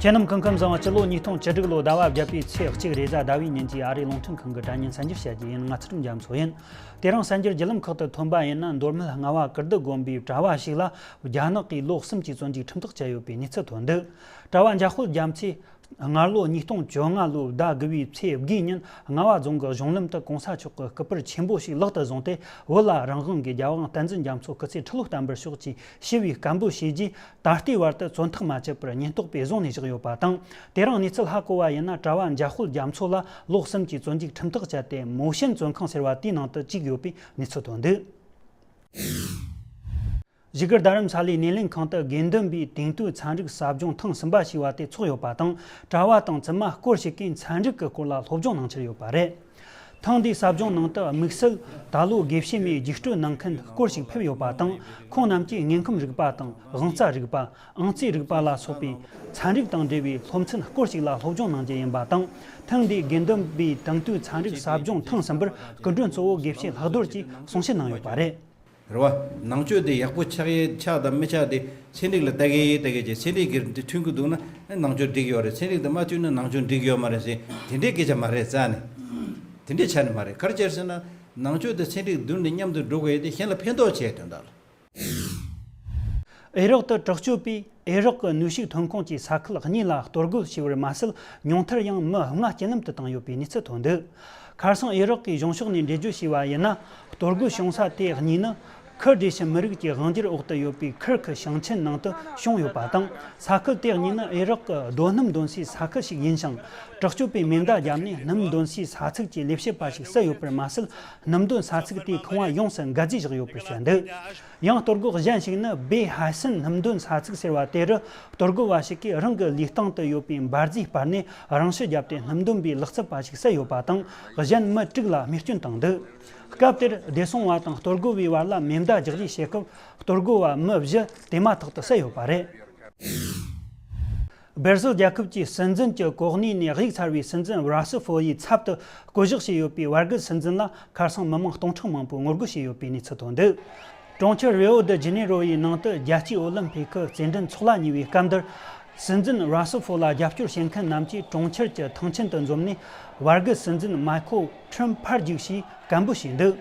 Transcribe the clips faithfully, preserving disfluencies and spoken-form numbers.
ཁྱེད་རྣམས་སྐུ་ཁམས་བཟང་བ། སྤྱི་ལོ་ཉིས་སྟོང་བཅུ་དྲུག་ལོ་ཟླ་བ་བརྒྱད་པའི་ཚེས་གཅིག་རེས་གཟའ་ཟླ་བའི་ཉིན་གྱི་ཨ་རིའི་རླུང་འཕྲིན་ཁང་གི་དྲ་བརྙན་གསར་འགྱུར་བཤད་རྒྱུ་ཡིན། ང་ཚུལ་ཁྲིམས་རྒྱ་མཚོ་ཡིན། དེ་རིང་གསར་འགྱུར་བརྒྱུད་ལམ་ཁག་ཏུ་ཐོན་པ་ཡིན་ན། མདོ་སྨད་རྔ་བ་ཀིརྟི་དགོན་པའི་གྲྭ་བ་ཞིག་ལ་རྒྱ་ནག་གིས་ལོ་གསུམ་གྱི་བཙོན་འཇུག་ཁྲིམས་ཐག་བཅད་ཡོད་པའི་གནས་ཚུལ་ཐོན་འདུག་གྲྭ་བ་འཇམ་དཔལ་རྒྱ་མཚོས་སྔ་ལོ་ཉིས་སྟོང་བཅོ་ལྔ་ལོའི་ཟླ་དགུ་བའི་ཚེས་དགུའི་ཉིན་རྔ་བ་རྫོང་གི་གཞུང་ལམ་དུ་གོང་ས་མཆོག་གི་སྐུ་པར་ཆེན་པོ་ཞིག་ལག་ཏུ་བཟུང་སྟེ། བོད་ལ་རང་དབང་གི་རྒྱལ་དབང་བསྟན་འཛིན་རྒྱ་མཚོ་སྐུ་ཚེ་ཁྲི་ལོ་བརྟན་པར་ཤོག་ཅེས་ཞི་བའི་སྐད་འབོད་བྱས་རྗེས། ད་ལྟའི་བར་དུ་བཙོན་ཐག་མ་བཅད་པར་ཉེན་རྟོག་པས་བཟུང་ནས་བཞག་ཡོད་པ་དང་། དེ་རིང་གནས་ཚུལ་ཧ་གོ་བ་ཡིན་ན། གྲྭ་བ་འཇམ་དཔལ་རྒྱ་མཚོ་ལ་ལོ་གསུམ་གྱི་བཙོན་འཇུག་ཁྲིམས་ཐག་བཅད་དེ། མོ་ཤན་བཙོན་ཁང་ཟེར་བ་དེའི་ནང་དུ་བཅུག་ཡོད་པའི་གནས་ཚུལ་ཐོན་འདུག་བཞུགས་སྒར་རྡ་རམ་ས་ལའི་སྣེ་ལེན་ཁང་དུ་དགེ་འདུན་པའི་དེང་དུས་ཚན་རིག་ཟབ་སྦྱོང་ཐེངས་གསུམ་པ་ཞེས་པ་དེ་ཚོགས་ཡོད་པ་དང་། གྲྭ་བ་དང་བཙུན་མ་སྐོར་ཞིག་གིས་ཚན་རིག་གི་སྐོར་ལ་སློབ་སྦྱོང་གནང་འཆར་ཡོད་པ་རེད། ཐེངས་འདིའི་ཟབ་སྦྱོང་ནང་དུ་དམིགས་བསལ་ད་ལོ་དགེ་བཤེས་མའི་རྒྱུགས་སྤྲོད་གནང་མཁན་སྐོར་ཞིག་ཕེབས་ཡོད་པ་དང་། ཁོང་རྣམས་ཀྱིས་དངོས་ཁམས་རིག་པ་དང་དབང་རྩ་རིག་པ། ཨང་རྩིས་རིག་པ་ལ་སོགས་པའི་ཚན་རིག་དང་འབྲེལ་བའི་སློབ་ཚན་སྐོར་ཞིག་ལ་སློབ་སྦྱོང་གནང་རྒྱུ་ཡིན་པ་དང་། ཐེངས་འདིའི་དགེ་འདུན་པའི་དེང་དུས་ཚན་རིག་ཟབ་སྦྱོང་ཐེངས་གསུམ་པར་སྐུ་མགྲོན་གཙོ་བོ་དགེ་བཤེས་ལྷག་རྡོར་གྱིས་གསུང་བཤད་གནང་ཡོད་པ་རེད། རེད་བ། ནང་ཆོས་དེ་ཡག་པོ་ཆགས་ཡས་ཆགས་དང་མི་ཆགས་དེ་ཚན་རིག་ལ་ལྟ་གི་ལྟ་གི་བྱས། ཚན་རིག་གི་དེ་མཐུན་གི་འདུག་ན་ནང་ཆོས་འགྲིག་ཡོད་རེད། ཚན་རིག་དང་མ་མཐུན་ན་ནང་ཆོས་འགྲིག་ཡོད་མ་རེད་ཟེར། དེ་འདྲའི་སྐད་ཆ་མ་རེད་རྩ་ནས། དེ་འདྲའི་ཆ་ནས་མ་རེད། ག་རེ་བྱས་ཟེར་ན། ནང་ཆོས་དང་ཚན་རིག་བསྡུར་ནས་མཉམ་དུ་འགྲོ་དགོས་ཡས་དེ་གཞན་ལ་ཕན་ཐོགས་བྱས་དོན་དག་ལ། ཨེ་རག་ཏུ་དྲག་སྤྱོད་པས་ཨེ་རག་གི་ནུས་ཤུགས་ཐོན་ཁུངས་ཀྱི་ས་ཁུལ་གཉིས་ལ་གཏོར་རྒོལ་བྱས་པར་མ་ཟད། ཉུང་མཐར་ཡང་མི་ལྔ་རྐྱེན་ལམ་དུ་བཏང་ཡོད་པའི་གནས་ཚུལ་ཐོན་འདུག་ཁ་སང་ཨེ་རག་གི་གཞུང་ཕྱོགས་ནས་འགྲེལ་བརྗོད་བྱས་པ་ཡིན་ན། གཏོར་རྒོལ་བྱུང་ས་དེ་གཉིས་ནི་ཁུར་ཌི་ཤི་མི་རིགས་ཀྱི་དབང་སྒྱུར་འོག་ཏུ་ཡོད་པའི་ཁུར་ཁི་ཞིང་ཆེན་ནང་དུ་བྱུང་ཡོད་པ་དང་། ས་ཁུལ་དེ་གཉིས་ནི་ཨེ་རག་གི་རྡོ་སྣུམ་འདོན་སའི་ས་ཁུལ་ཞིག་ཡིན་ཞིང་། དྲག་སྤྱོད་པས་མེ་མདའ་བརྒྱབ་ནས་སྣུམ་འདོན་སའི་ས་ཚིགས་ཀྱི་ལས་བྱེད་པ་ཞིག་བསད་ཡོད་པར་མ་ཟད། སྣུམ་འདོན་ས་ཚིགས་དེའི་ཁང་བ་ཡོངས་སུ་འགག་རྫས་བཞག་ཡོད་པར་བཤད་འདུག་ཡང་གཏོར་རྒོལ་གཞན་ཞིག་ནི་སྦེ་ཧ་སན་སྣུམ་འདོན་ས་ཚིགས་ཟེར་བ་དེ་རུ། གཏོར་རྒོལ་བ་ཞིག་གིས་རང་གི་ལུས་སྟེང་དུ་ཡོད་པའི་འབར་རྫས་སྤར་ནས་རང་ཤི་བརྒྱབ་སྟེ། སྣུམ་འདོན་པའི་ལག་རྩལ་པ་ཞིག་བསད་ཡོད་པ་དང་། གཞན་མི་དྲུག་ལ་རྨས་སྐྱོན་བཏང་འདུག་སྐབས་དེར་བདེ་སྲུང་བ་དང་གཏོར་རྒོལ་བའི་བར་ལ་མེ་མདའ་རྒྱག་རེས་བྱེད་སྐབས། གཏོར་རྒོལ་བ་མི་བཞི་དེ་མ་ཐག་ཏུ་བསད་ཡོད་པ་རེད། སྦེར་ཟིལ་རྒྱལ་ཁབ་ཀྱི་སྲིད་འཛིན་གྱི་གོ་གནས་ནས་གཡུག་ཚར་བའི་སྲིད་འཛིན་ར་སི་ཧྥོ་ཡི་ཚབ་ཏུ་བསྐོ་གཞག་བྱས་ཡོད་པའི་བར་བརྒལ་སྲིད་འཛིན་ལ་ཁ་སང་མི་མང་སྟོང་ཕྲག་མང་པོས་ངོ་རྒོལ་བྱས་ཡོད་པའི་གནས་ཚུལ་ཐོན་འདུག་གྲོང་ཁྱེར་རི་ཨོ་ད་ཇི་ནེ་རོ་ཡི་ནང་དུ་རྒྱལ་སྤྱིའི་ཨོ་ལིམ་ཕིག་གི་རྩེད་འགྲན་ཚོགས་ལ་ཉེ་བའི་སྐབས་འདིར། སྲིད་འཛིན་ར་སི་ཧྥོ་ལ་རྒྱབ་སྐྱོར་བྱེད་མཁན་རྣམས་ཀྱིས་གྲོང་ཁྱེར་གྱི་ཐང་ཆེན་དུ་འཛོམས་ནས། བར་བརྒལ་སྲིད་འཛིན་མའི་ཁོ་ཁྲིམ་ཕར་རྒྱུགས་ཞེས་སྐད་འབོད་བྱས་འདུག་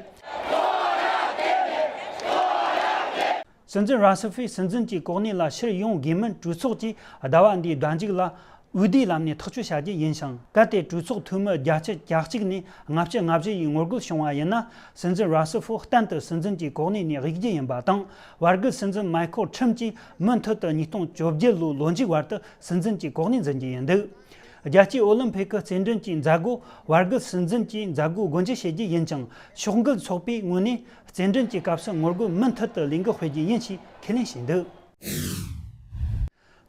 སྲིད་འཛིན་ར་སི་ཧྥོས་སྲིད་འཛིན་གྱི་གོ་གནས་ལ་ཕྱིར་ཡོང་དགོས་མིན་གྲོས་ཚོགས་ཀྱིས་ཟླ་བ་འདིའི་ཟླ་མཇུག་ལ་འོས་བསྡུའི་ལམ་ནས་ཐག་གཅོད་བྱ་རྒྱུ་ཡིན་ཞིང་། གལ་ཏེ་གྲོས་ཚོགས་འཐུས་མི་བརྒྱད་ཅུ་གྱ་གཅིག་ནས་ལྔ་བཅུ་ང་བཞི་ཡིས་ངོ་རྒོལ་བྱུང་བ་ཡིན་ན། སྲིད་འཛིན་ར་སི་ཧྥོ་གཏན་དུ་སྲིད་འཛིན་གྱི་གོ་གནས་ནས་གཡུག་རྒྱུ་ཡིན་པ་དང་། བར་བརྒལ་སྲིད་འཛིན་མའི་ཁོ་ཁྲིམ་གྱིས་མུ་མཐུད་དུ་ཉིས་སྟོང་བཅོ་བརྒྱད་ལོའི་ལོ་མཇུག་བར་དུ་སྲིད་འཛིན་གྱི་གོ་གནས་འཛིན་རྒྱུ་ཡིན་འདུག་རྒྱལ་སྤྱིའི་ཨོ་ལིམ་ཕིག་གི་རྩེད་འགྲན་གྱི་མཛད་སྒོ་བར་བརྒལ་སྲིད་འཛིན་གྱིས་མཛད་སྒོ་སྒོ་འབྱེད་བྱེད་རྒྱུ་ཡིན་ཅིང་། ཕྱོགས་འགལ་ཚོགས་པའི་ངོས་ནས་རྩེད་འགྲན་གྱི་སྐབས་སུ་ངོ་རྒོལ་མུ་མཐུད་དུ་ལས་འགུལ་སྤེལ་རྒྱུ་ཡིན་ཞེས་ཁས་ལེན་བྱས་འདུག་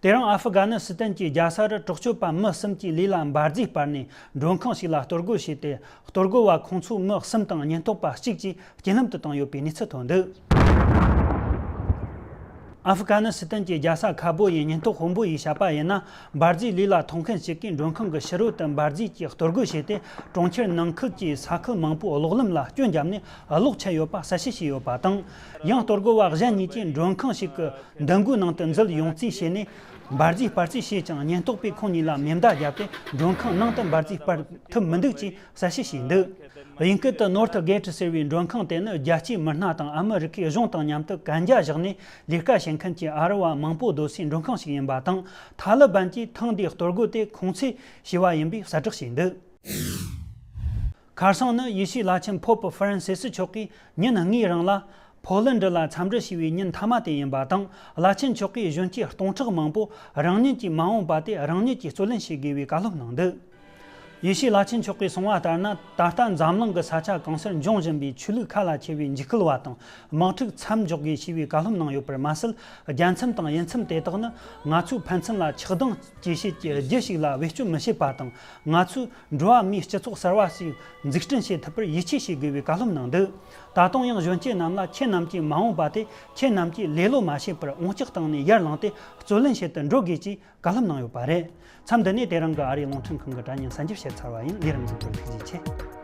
དེ་རིང་ཨ་ཧྥུ་གྷ་ནི་སི་ཐན་གྱི་རྒྱལ་ས་རུ་དྲག་སྤྱོད་པ་མི་གསུམ་གྱིས་ལུས་ལ་འབར་རྫས་སྤར་ནས་མགྲོན་ཁང་ཞིག་ལ་གཏོར་རྒོལ་བྱས་ཏེ། གཏོར་རྒོལ་བ་ཁོང་ཚོའི་མི་གསུམ་དང་ཉེན་རྟོག་པ་གཅིག་བཅས་རྐྱེན་ལམ་དུ་བཏང་ཡོད་པའི་གནས་ཚུལ་ཐོན་འདུག་ཨ་ཧྥུ་གྷ་ནི་སི་ཐན་གྱི་རྒྱལ་ས་ཁ་བོ་ཡི་ཉེན་རྟོག་དཔོན་པོ་ཡིས་བཤད་པ་ཡིན་ན། འབར་རྫས་ལུས་ལ་ཐོགས་མཁན་ཞིག་གིས་མགྲོན་ཁང་གི་ཕྱི་རོལ་དུ་འབར་རྫས་ཀྱིས་གཏོར་རྒོལ་བྱས་ཏེ། གྲོང་ཁྱེར་ནང་ཁུལ་གྱི་ས་ཁུལ་མང་པོའི་གློག་ལམ་ལ་སྐྱོན་བརྒྱབ་ནས་གློག་ཆད་ཡོད་པ་གསལ་བཤད་བྱས་ཡོད་པ་དང་། ཡང་གཏོར་རྒོལ་བ་གཞན་གཉིས་ཀྱིས་མགྲོན་ཁང་ཞིག་གི་འདུ་འགོད་ནང་དུ་འཛུལ་ཡོང་རྩིས་བྱས་ནས། འབར་རྫས་སྤར་རྩིས་བྱས་ཀྱང་། ཉེན་རྟོག་པས་ཁོང་གཉིས་ལ་མེ་མདའ་བརྒྱབ་སྟེ། མགྲོན་ཁང་ནང་དུ་འབར་རྫས་སྤར་ཐུབ་མི་འདུག་ཅེས་གསལ་བཤད་བྱས་འདུག་དབྱིན་སྐད་དུ་ནོར་ཐི་གེ་ཊི་ཟེར་བའི་མགྲོན་ཁང་དེ་ནི། རྒྱལ་སྤྱིའི་མི་སྣ་དང་ཨ་མི་རི་ཀའི་གཞུང་དང་མཉམ་དུ་གན་རྒྱ་བཞག་ནས་ལས་ཀ་བྱེད་མཁན་གྱི་ཨ་རི་བ་མང་པོ་སྡོད་སའི་མགྲོན་ཁང་ཞིག་ཡིན་པ་དང་། ཐ་ལི་བན་གྱིས་ཐེངས་འདིའི་གཏོར་རྒོལ་དེ་ཁུངས་འཚོལ་བྱས་པ་ཡིན་པའི་གསལ་བསྒྲགས་བྱས་འདུག་ཁ་སང་ནི་ཡེ་ཤུའི་བླ་ཆེན་ཕོབ་ཧྥ་རན་སི་སི་མཆོག་གིས་ཉིན་ལྔའི་རིང་ལ་ཕོ་ལན་ཌི་ལ་འཚམས་འདྲི་བྱས་པའི་ཉིན་མཐའ་མ་དེ་ཡིན་པ་དང་། བླ་ཆེན་མཆོག་གིས་གཞོན་སྐྱེས་སྟོང་ཕྲག་མང་པོ་རང་ཉིད་ཀྱི་མ་འོངས་པ་དེ་རང་ཉིད་ཀྱིས་རྩོད་ལེན་བྱེད་དགོས་པའི་བཀའ་སློབ་གནང་འདུག་ཡེ་ཤུའི་བླ་ཆེན་མཆོག་གིས་གསུངས་པ་ལྟར་ན། ད་ལྟ་འཛམ་གླིང་གི་ས་ཆ་གང་སར་འབྱུང་བཞིན་པའི་ཆོས་ལུགས་ཁ་ལ་ཆེ་བའི་འཇིགས་སྐུལ་བ་དང་དམག་འཁྲུག་མཚམས་འཇོག་དགོས་ཞེས་པའི་བཀའ་སློབ་གནང་ཡོད་པར་མ་ཟད། རྒྱལ་མཚམས་དང་དབྱིན་མཚམས་དེ་དག་ནི་ང་ཚོའི་ཕན་ཚུན་ལ་ཆགས་སྡང་སྐྱེ་བྱེད་ཀྱི་རྒྱུ་ཞིག་ལ་བེད་སྤྱོད་མི་བྱེད་པ་དང་། ང་ཚོས་འགྲོ་བ་མིའི་སྤྱི་ཚོགས་གསར་བ་ཞིག་འཛུགས་སྐྲུན་བྱེད་ཐུབ་པར་ཡིད་ཆེས་བྱེད་དགོས་པའི་བཀའ་སློབ་གནང་འདུག་ད་དུང་ཡང་གཞོན་སྐྱེས་རྣམས་ལ་ཁྱེད་རྣམས་ཀྱི་མ་འོངས་པ་དེ་ཁྱེད་རྣམས་ཀྱིས་ལེ་ལོ་མ་བྱས་པར་འོང་ལྕགས་བཏང་ནས་ཡར་ལངས་ཏེ་རྩོད་ལེན་བྱེད་དུ་འགྲོ་དགོས་ཀྱི་བཀའ་སློབ་གནང་ཡོད་པ་རེད། མཚམས་འདི་ནས་དེ་རིང་གི་ཨ་རིའི་རླུང་འཕྲིན་ཁང་གི་དྲ་བརྙན་གསར་འགྱུར་བཤད་ཚར་བ་ཡིན། ལས་རིམ་གཟིགས་པར་ཐུགས་རྗེ་ཆེ།